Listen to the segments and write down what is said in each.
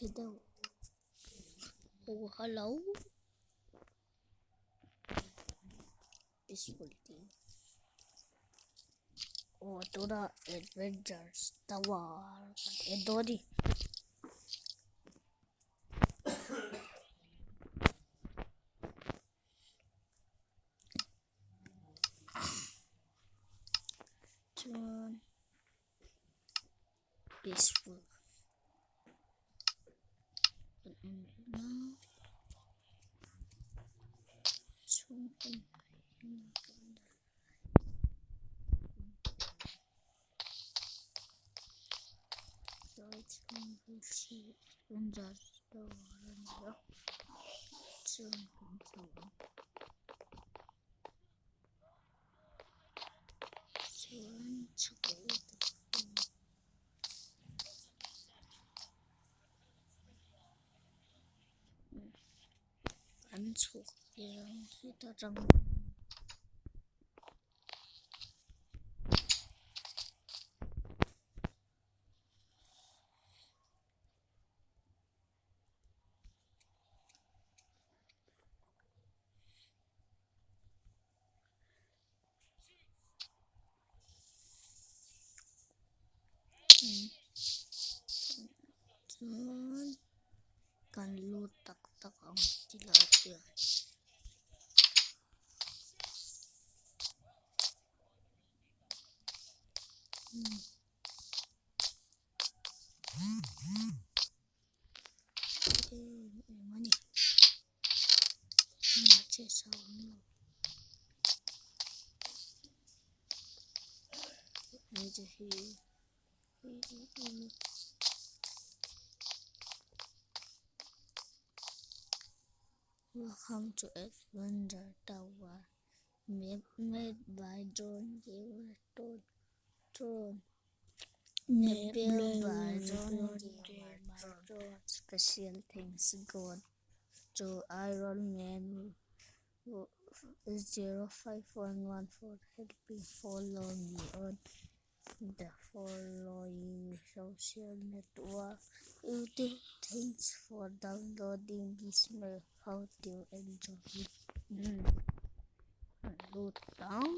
Chhe deuh. Oh hello. Peaceful tih. Aw tunah Adventures Tower kan en dawn a ni. Chuan peaceful kan en reng a chhung en chuan kan chho ang. Chuan chhuk an chhuk hian heta tang Chuan kan lut tak tak ang tilai hian. Em em a ni. Chess a awm lo. Hei te hi Welcome to Adventure Tower map made by John Gilberton. Map built by John Gilberton. Special thanks go to Iron Man 05114 for helping follow me on the following social network. YouTube, thanks for downloading this map. Hope you enjoy it. Lut ang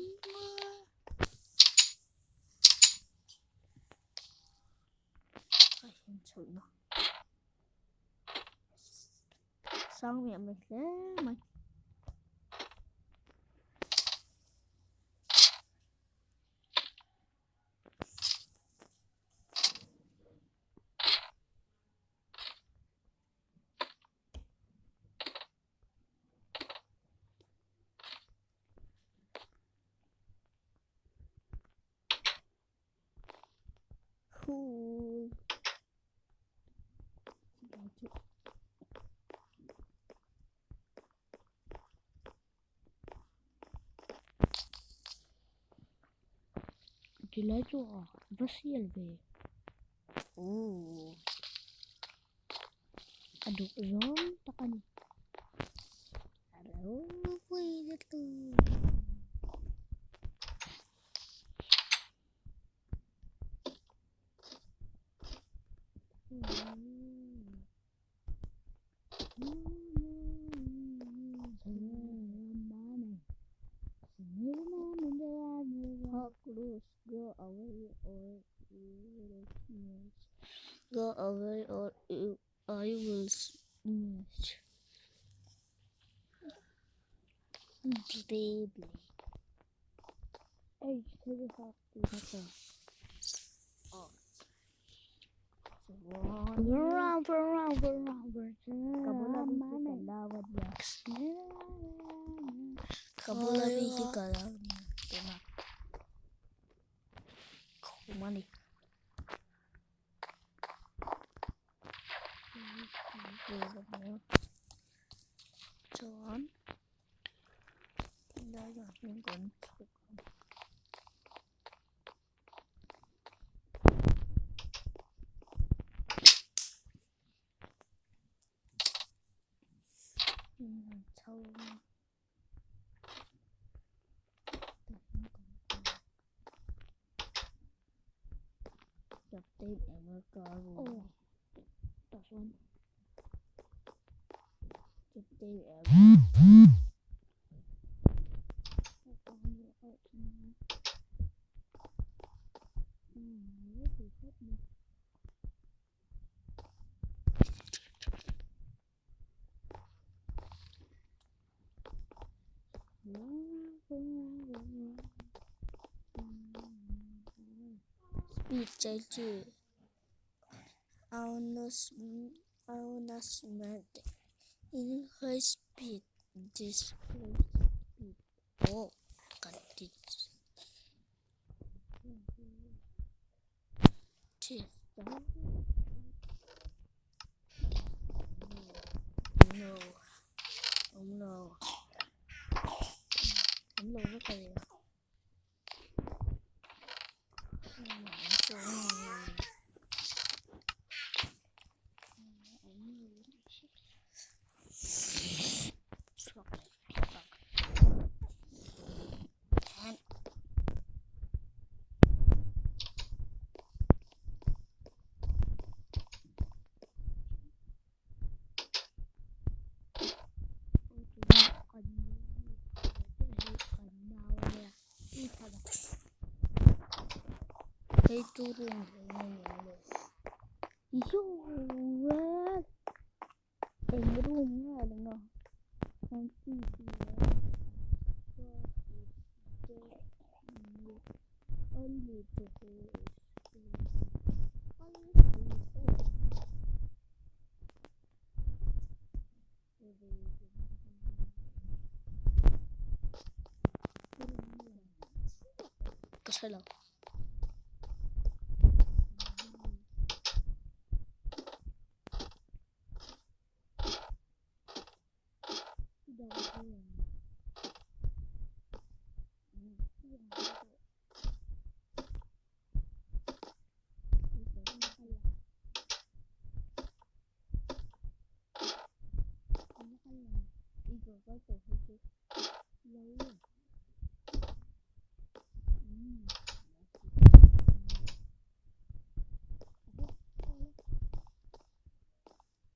a hian chhoh na sang miah mai hle mai. Cool. Tilai chu a va sial ve. Ooh. A duh zawng tak a ni. Ropui lutuk. Close, go away or you will smash. Go away or you, I will smash. Baby. Hey, Oh. Round, round, round, Ka bula mi hi ka lo nia tuna khum a ni. Chuan tilai ah hian kan chhuk ang. Chho ang Captain America Oh, tah sawn. thing ever. Speed chạy chi announcement in high speed display speed. Oh, got it. No. Oh no. I'm not looking. Ka hrelo.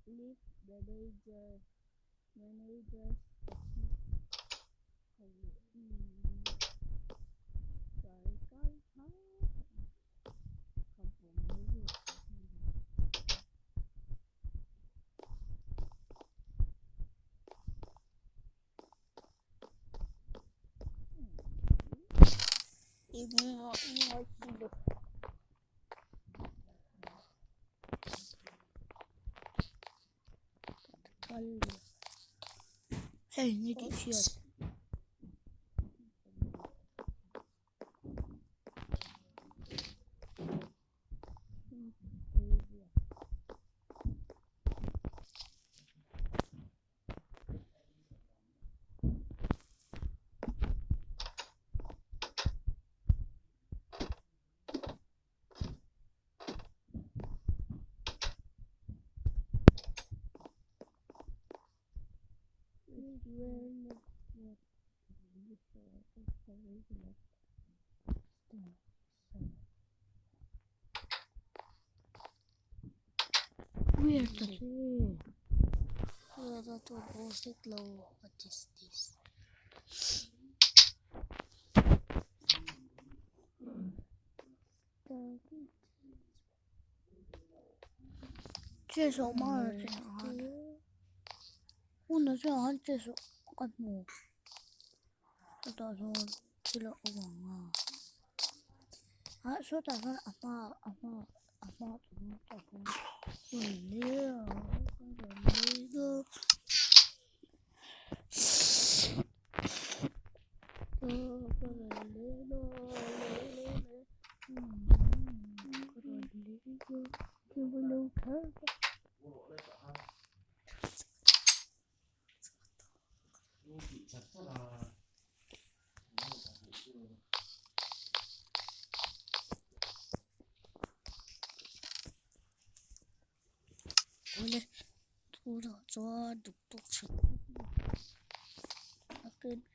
Leave the danger managers Hey, need to shit. Weird kasi. What is this? 这首猫儿最好的，我那最好这首干么？我到时候去了网啊。啊，说打算阿妈阿妈阿妈怎么打算？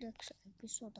Next episode,